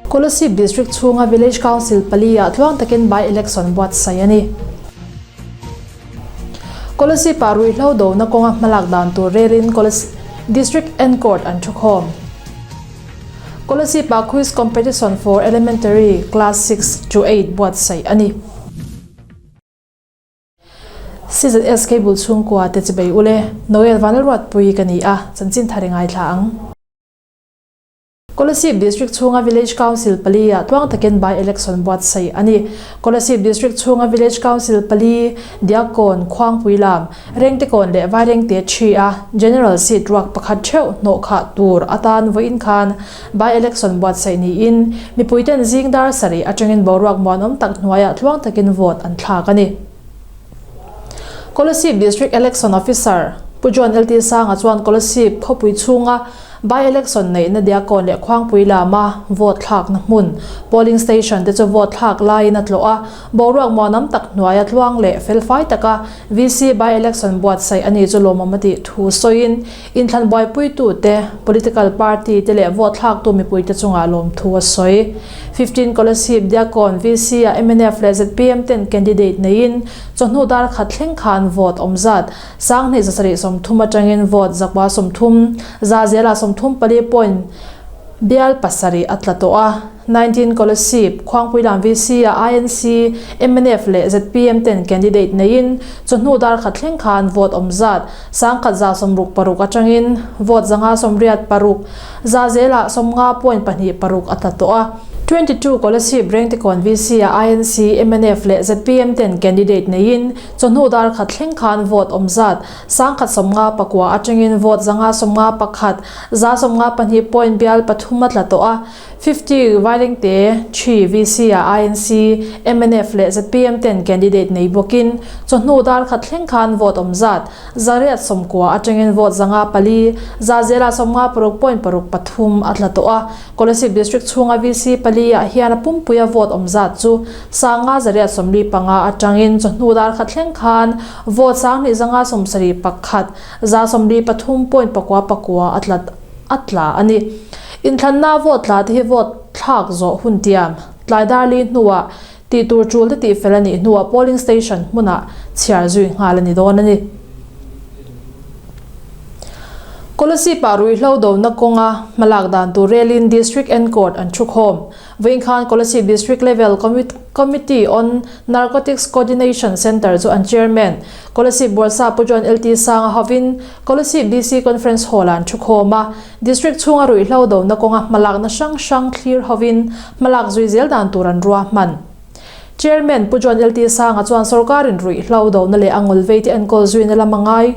Kolasib District chhunga Village Council pali ah tluang takin by-election buatsaih a ni. Kolasib ah ruihhlo dona kawnga hmalak dan tur relin Kolasib District Encourt an thukhawm. Kolasib ah Quiz Competition for Elementary Class 6-8 buatsaih a ni. CZSK bul chhungkua te chibei ule, Noel Vanlalruatpui ka ni a, chanchin thar i ngaithla ang. Kolasib District chhunga Village Council pali ah tluang takin by-election buatsaih a ni. Kolasib District chhunga Village Council pali, Diakkawn, Khuangpuilam, Rengtekawn leh Vairengte thi a General Seat ruak pakhat theuh hnawh khah tur atan vawiin khan by-election buatsaih niin mipuiten zing dar sarih atangin boruak muanawm tak hnuaiah tluang takin vote an thlak a ni. Kolasib District Election Officer Pu John LT Sanga chuan Kolasib khawpui chhunga by-election neihna Diakkawn leh Khuangpui lama vote thlakna hmun, polling station, te chu vote thlak laiin a tlawh a, boruak muanawm tak hnuaia tluang leh felfai taka VC by-election buatsaih a ni chu lawmawm a tih thu sawiin inthlan buaipuitute, political party te leh vote thlaktu mipuite chungah lawmthu a sawi. 15 Kolasib Diakkawn VC ah mnf leh zpm ten candidate neiin chawhnu dar khat thleng khan vote awm zat 2730 atangin vote 30 za zela 34 point bial pasarih a tla tawh a. 19 Kolasib Khuangpuilam VC ah INC, mnf leh zpm ten candidate neiin chawhnu dar khat thleng khan vote awm zat 1166 atangin vote 586 Za zelah 50.26 a tla tawh a. 22 Kolasib Rengtekawn VC ah INC, mnf leh zpm ten candidate neiin chawhnu dar khat thleng khan vote awm zat 159 atangin vote 591 za 52 point bial pathum a tla tawh a. 50 Vailengte Ṭhi VC ah INC, mnf leh zpm ten candidate nei bawkin chawhnu dar khat thleng khan vote awm zat 990 atangin vote 504, za zela 56.63 a tla tawh a. Kolasib District chhunga VC pali ah hian a pumpuia vote awm zat chu 5,845 atangin chawhnu dar khat thleng khan vote 2,571, za 43.99 a tla a tla a ni. Inthlanna vote tla te hi vote thlak zawh hun tiam tlai dar li hnuah Tih tur tul te tih fel a nih hnuah polling station hmunah chhiar zui nghal a ni dawn a ni. Kolasib-ah ruihhlo dona kawnga hmalak dan tur relin District and Court an thu khawm. Vawiin khan Kolasib District Level Committee on Narcotics Coordination Centre chu an Chairman, Kolasib Bawrhsa Pu John LT Sanga hovin Kolasib DC Conference Hall-ah an thu khawm a. District chhunga ruihhlo dona kawnga hmalakna hrang hrang thlir hovin hmalak zui zel dan tur an ruahman. Chairman Pu John LT Sanga chuan sorkarin ruihhlo dona leh a ngawlvei te enkawl zuina lam a ngai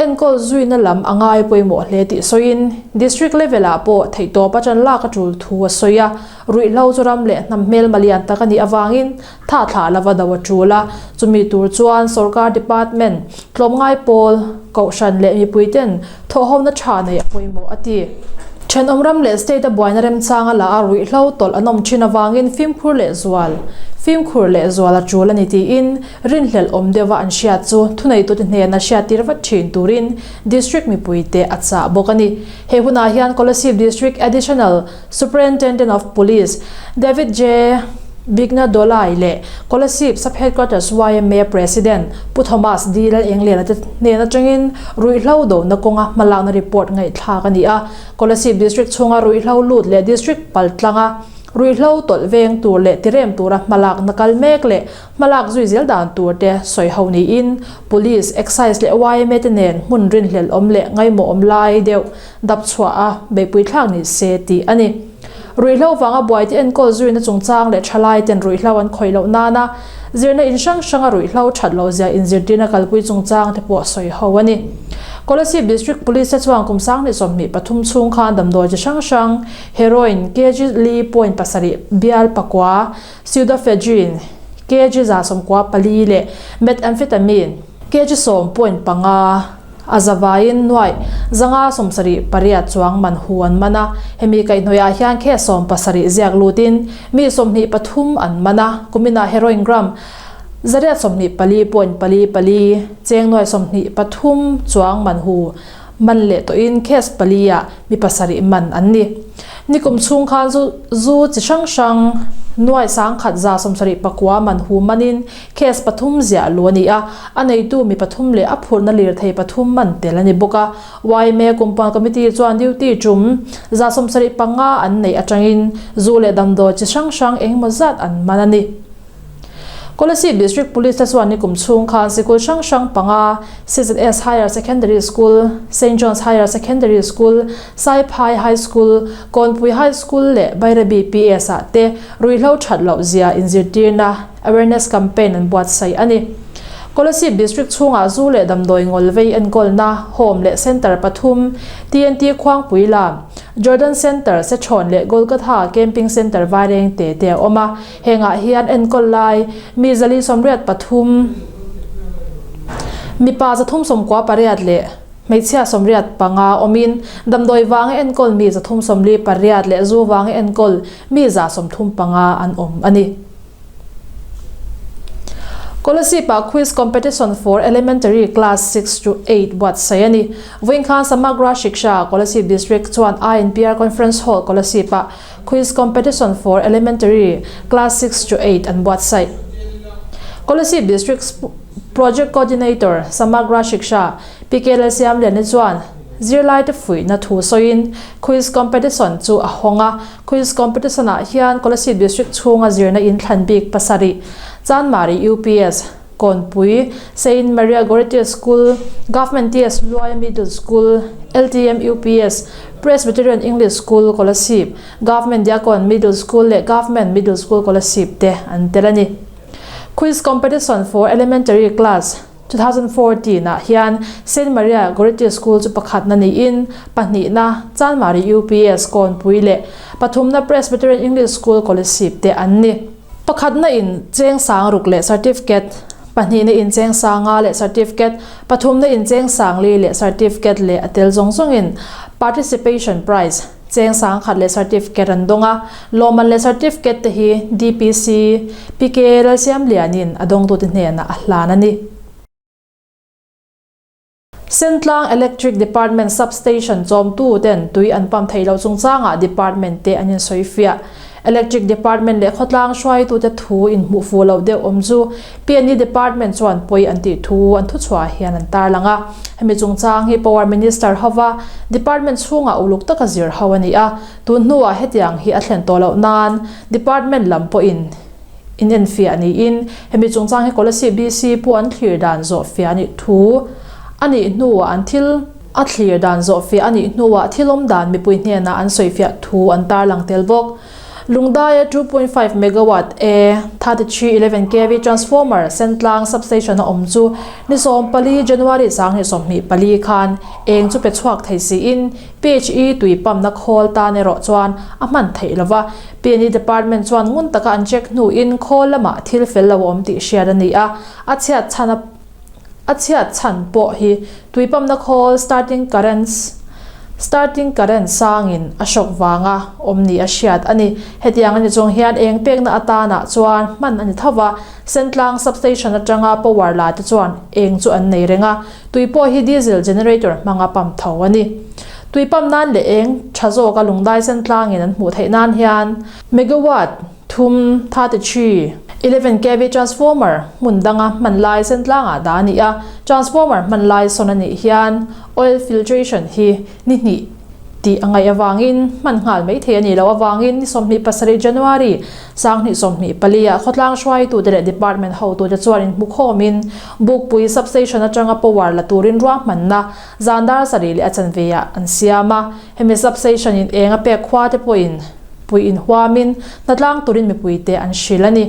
enkawl zuina lam a ngai pawimawh hle tih sawiin District level ah pawh theihtawp a tan lak a tul thu a sawi a, ruihhlo chu ram leh hnam hmelma lian tak a nih avangin Tha thlah lova do a tul a, chumi tur chuan sorkar department, tlawmngai pawl, kohhran leh mipuiten thawhhona tha neih a pawimawh a ti. Thenawm ram leh state a buaina remchanga la a ruihhlo tawlh an awm thin avangin fimkhur leh zual fimkhur leh zual a tul a ni tiin rinhlelh awm deuha an hriat chu thuneitute hnena hriattir vat thin turin district mipuite a chah bawk a ni. He hunah hian Kolasib District Additional Superintendent of Police David J. Bigna Dolai leh Kolasib Sub Headquarters yma President Pu Thomas D. Lalenglela te hnen atangin ruihhlo dona kawnga hmalakna report ngaihthlak a ni a. Kolasib District chhunga ruihhlo lut leh District paltlanga ruihhlo tawlh veng tur leh tirem tura hmalakna kal mek leh Hmalak zui zel dan tur te sawi ho niin Police, Excise leh yma te nen hmun rinhlelh awm leh ngaimawh awm lai deuh dap chhuah a beihpui thlak ni se tih a ni. Ruihhlo vanga buai te enkawl zuina chungchang leh thalai ten ruihhlo an khawih loh nana zirna in hrang hranga ruihhlo that loh zia inzirtirna kalpui chungchang te pawh sawi ho a ni. Kolasib District Police te chuan kum 2023 chhung khan damdawi chi hrang hrang Heroin, kg li point pasarih bial pakua, Pseudoephedrine, kg 14 leh Methamphetamine, kg 10.5, a zavaiin nuaih 578 chuang man hu an man a. Hemi kaihhnawihah hian case 17 ziak lutin mi 23 an man a, kuminah heroin gram 124.44 cheng nuaih 23 chuang man hu man leh tawhin case pali ah mi pasarih man an ni. Nikum chhung khan zu zu chi hrang hrang nuai 1179 man hu manin case pathum ziah luh a ni a, a neitu mi pathum leh a phurhna lirthei pathum man tel a ni bawk a. Yma Kumpuan Committee chuan duty tum 75 an neih atangin zu leh damdawi chi hrang hrang engemaw zat an man a ni. Kolasib District Police te chuan nikum chhung khan sikul hrang hrang panga, CZS Higher Secondary School, Saint John's Higher Secondary School, Saiphai High School, Kawnpui High School leh Bairabi PS ah te ruihhlo that loh zia inzirtirna, awareness campaign, an buatsaih a ni. Kolasib District chhungah zu leh damdawi ngawl vei enkawlna Home leh Centre pathum, TNT Khuangpui lam, Jordan Centre, Sechhawn leh Golgotha Camping Centre Vaireng te te a awm a. Hengah hian enkawl lai mi 483, mipa 398 leh hmeichhia 85 awmin damdawi vanga enkawl mi 348 leh zu vanga enkawl mi 135 an awm a ni. Kolasib-ah Quiz Competition for Elementary Class 6 to 8 buatsaih a ni. Vawiin khan Samagra Shiksha, Kolasib District chuan INPR Conference Hall, Kolasib-ah Quiz Competition for Elementary Class 6 to 8 an buatsaih. Kolasib District Project Coordinator, Samagra Shiksha, PK Lalsiamliani chuan zirlaite fuihna thu sawiin Quiz Competition chu a hawng a. Quiz Competition ah hian Kolasib District chhunga zirna in thlan bik pasarih, Chanmari UPS, Kawnpui, Saint Maria Goretti School, Government TS Luaia Middle School, LTM UPS, Presbyterian English School, Kolasib, Government Diakon Middle School leh Government Middle School, Kolasib te an tel a ni. Quiz Competition for Elementary Class 2014 ah hian Saint Maria Goretti School chu pakhatna niin pahnihna Chanmari UPS, Kawnpui leh pathumna Presbyterian English School, Kolasib te an ni. Pakhatna in cheng sang ruk leh certificate, pahnihna in cheng sanga leh certificate, pathumna in cheng sangli leh certificate leh a tel zawng zawngin participation prize cheng sang khat leh certificate an dawng a. Lawmman leh certificate te hi DPC, PK Lalsiamlianin a dawngtute hnenah a hlan a ni. Sentlang Electric Department Sub-Station chawmtu ten tui an pump theih loh chungchangah Department te an insawifiah. Electric Department leh khawtlang hruaitute thu inhmuh fuh loh deuh awm chu PNE Department chuan pawi an tih thu an thuchhuah hian an tarlang a. Hemi chungchang hi Power Minister hova Department chhungah uluk taka zir ho a ni a, tun hnuah hetiang hi a thlen tawh loh nan Department lam pawhin inenfiah niin hemi chungchang hi Kolasib DC pawh an thlir dan zawhfiah a nih thu a nih hnuah an thil a thlir dan zawhfiah a nih hnuah thil awm dan mipui hnenah an sawifiah thu an tarlang tel bawk. Lungdaia 2.5 megawatt A 33 11 kv transformer Sentlang substation a awm chu ni 14 January 2024 khan eng chu pe chhuak thei siin PHE tui pump na khawl tan erawh chuan a hman theih lova. PNE Department chuan ngun taka an check hnuin khawl lamah thil fel lo a awm tih hriat a ni a, a chhiat chhan a a chhiat chhan pawh hi tui pump na khawl starting currents starting current sangin a hrawk vanga awm ni a hriat a ni. Hetiang a ni chung hian eng pekna atanah chuan hman a ni tho va, Sentlang substation atanga power la te chuan eng chu an nei reng a, tui pawh hi diesel generator hmanga pump tho a ni. Tui pump nan leh eng tha zawka lungdai Sentlangin an hmuh theih nan hian megawatt thum 33, 11 kv transformer hmun danga hman lai Sentlangah dah a ni a, transformer hman lai sawn a nih hian oil filtration hi ni hnih tih a ngaih avangin hman nghal mai thei a nih loh avangin ni 27 January 2024 ah khawtlang hruaitute leh department hotute chuan inhmukhawmin Bukpui substation atanga power la turin ruahmanna zan dar sarih leh a chanve ah an siam a. Hemi substation in eng a pek khua te pawhin pui inhuamin hnatlang turin mipuite an hrilh a ni.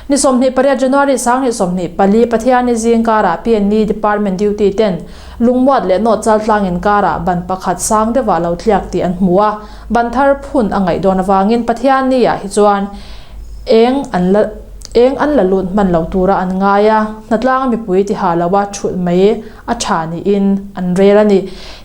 Ni 28 January 2024 Pathianni zing karah PNE department duty ten lungmuat leh nawt chaltlang inkarah ban pakhat sang deuhah lo tliak tih an hmu a, ban thar phun a ngaih dawn avangin Pathianni ah hi chuan eng an la eng an la lut hman lo tura an ngai a, hnatlang mipui tiha loa thulh mai a tha niin an rel a ni.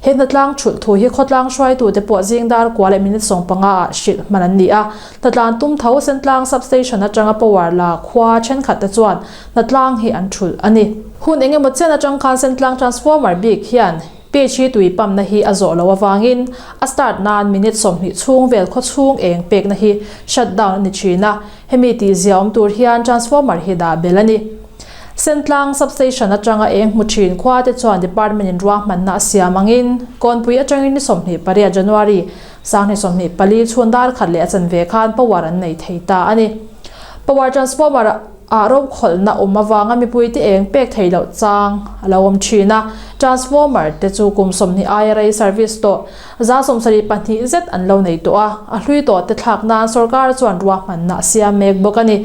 He hnatlang thulh thu hi khawtlang hruaitute pawh zing dar kua leh minute 15 ah hrilh hman an ni a. Hnatlang tum tho Sentlang substation atanga power la khua thenkhat te chuan hnatlang hi an thulh a ni. Hun engemaw chen atang khan Sentlang transformer bik hian. PHE tui pump na hi a zawh loh avangin a start nan minute 20 chhung vel khaw chhung eng pekna hi shut down a ni thin a, hemi tih zia awm tur hian transformer hi dah belh a ni. Sentlang substation atanga eng hmu thin khua te chuan department in ruahmanna a siam angin Kawnpui atangin ni 28 January 2024 chhun dar khat leh a chanve khan power an nei thei ta a ni. Power transformer ah rokhawlhna awm avanga mipuite eng pek thei loh chang a lo awm thin a, transformer te chu kum 20 aia rei service tawh 72 zet an lo nei tawh a, a hlui tawh te thlak nan sorkar chuan ruahmanna a siam mek bawk a ni.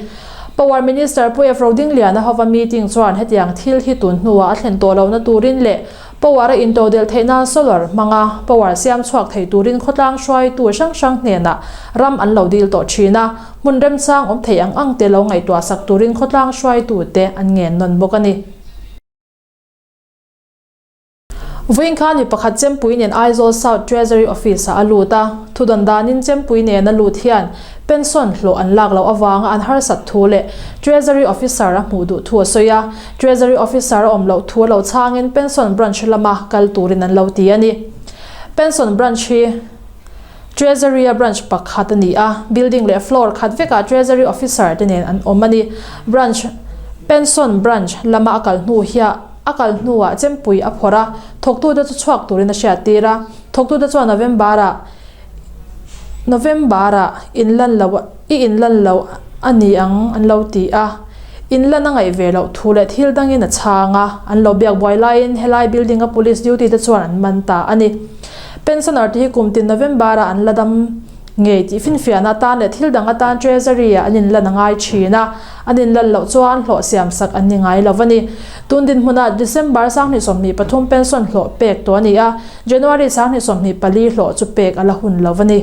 Power Minister Pu F Rodingliana hova meeting chuan hetiang thil hi tun hnuah a thlen tawh lohna turin leh power a intodelh theih nan solar hmanga power siam chhuak thei turin khawtlang hruaitu hrang hrang hnenah ram an lo dil tawh thin a, hmun remchang awm thei ang ang te lo ngaihtuah sak turin khawtlang hruaitute an ngen nawn bawk a ni. Vawiin khan mi pakhat Chempui nen Aizawl South Treasury Office-ah a lut a, thudawn danin Chempui nena lut hian pension hlawh an lak loh avanga an harsat thu leh Treasury Officer a hmuh duh thu a sawi a, Treasury Officer a awm loh thu a lo chhangin Pension Branch lama kal turin an lo ti a ni. Pension Branch hi Treasury-a branch pakhat a ni a, building leh floor khat vekah Treasury Officer te nen an awm a ni. Branch Pension Branch lama a kal hnu hiah A kal hnuah chempui a phawrh a, thawktute chu chhuak turin a hriattir a. Thawktute chuan November-ah November-ah inlan lo i inlan lo a ni ang an lo ti a. Inlan a ngaih ve loh thu leh thil dangin a chhang a, an lo biak buai laiin helai building-a police duty te chuan an man ta a ni. Pensioner te hi kum tin November-ah an la dam Ngei tih finfiahna atan leh thil dang atan Treasury-ah an inlan a ngai thin a, an inlan loh chuan hlawh siamsak an ni ngai lo a ni. Tun dinhmunah December 2023 pension hlawh pek tawh a ni a, January 2024 hlawh chu pek a la hun lo a ni.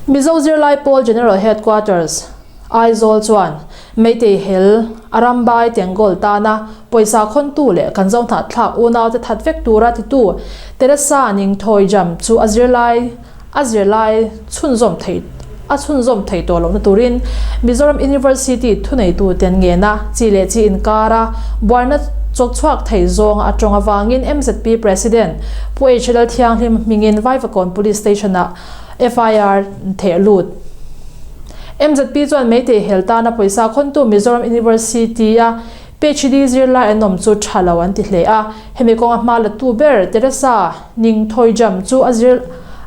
Mizo Zirlai Pawl General Headquarters, Aizawl chuan Meitei hel a rambai Tengol tana pawisa khawntu leh kan zohnahthlak unaute that vek tura titu Teresa Ningthoijam chu a zirlai a zirlai chhunzawm thei a chhunzawm thei tawh lohna turin Mizoram University thuneituten ngena chi leh chi inkara buaina chawkchhuak thei zawnga a tawng avangin MZP President Pu H Lalthianghlim hmingin Vaivakawn Police Station-ah FIR theh lut. MZP chuan Meitei hel tana pawisa khawntu Mizoram University-a PhD zirlai an awm chu tha lo an ti hle a, hemi kawnga hma la tu ber Teresa Ningthoijam chu a zir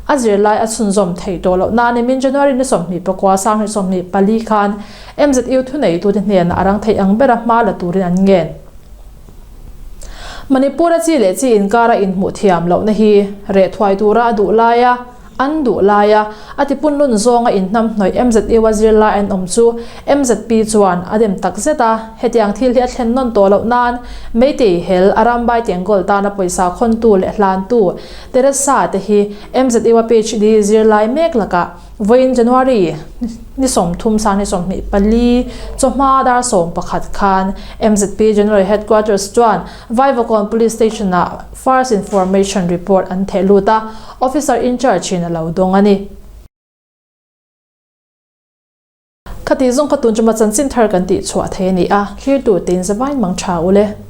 a zirlai a chhunzawm theih tawh loh nan nimin January ni 24 2024 khan MZU thuneitute hnenah a rang theih ang bera hma la turin an ngen. Manipur-a chi leh chi inkara inhmuh thiam lohna hi reh thuai tura a duh laia an duh laia a tipunlun zawnga inhnamhnawih MZU-a zirlai an awm chu MZP chuan a dem tak zet a, hetiang thil hi a thlen nawn tawh loh nan Meitei hel a rambai Tengol tana pawisa khawntu leh hlantu Teresa te hi MZU-a PhD zirlai mek lakah Vawiin January ni 30 sang ni 24 chawhma dar 11 khan MZP General Headquarters chuan Vaivakawn Police Station ah First Information Report an theh lut a, Officer in Charge in a lo dawng a ni. Khati zawng kha tun chuma chanchin thar kan tih chhuah thei a ni a, thlirtu tein zavain mang tha ule.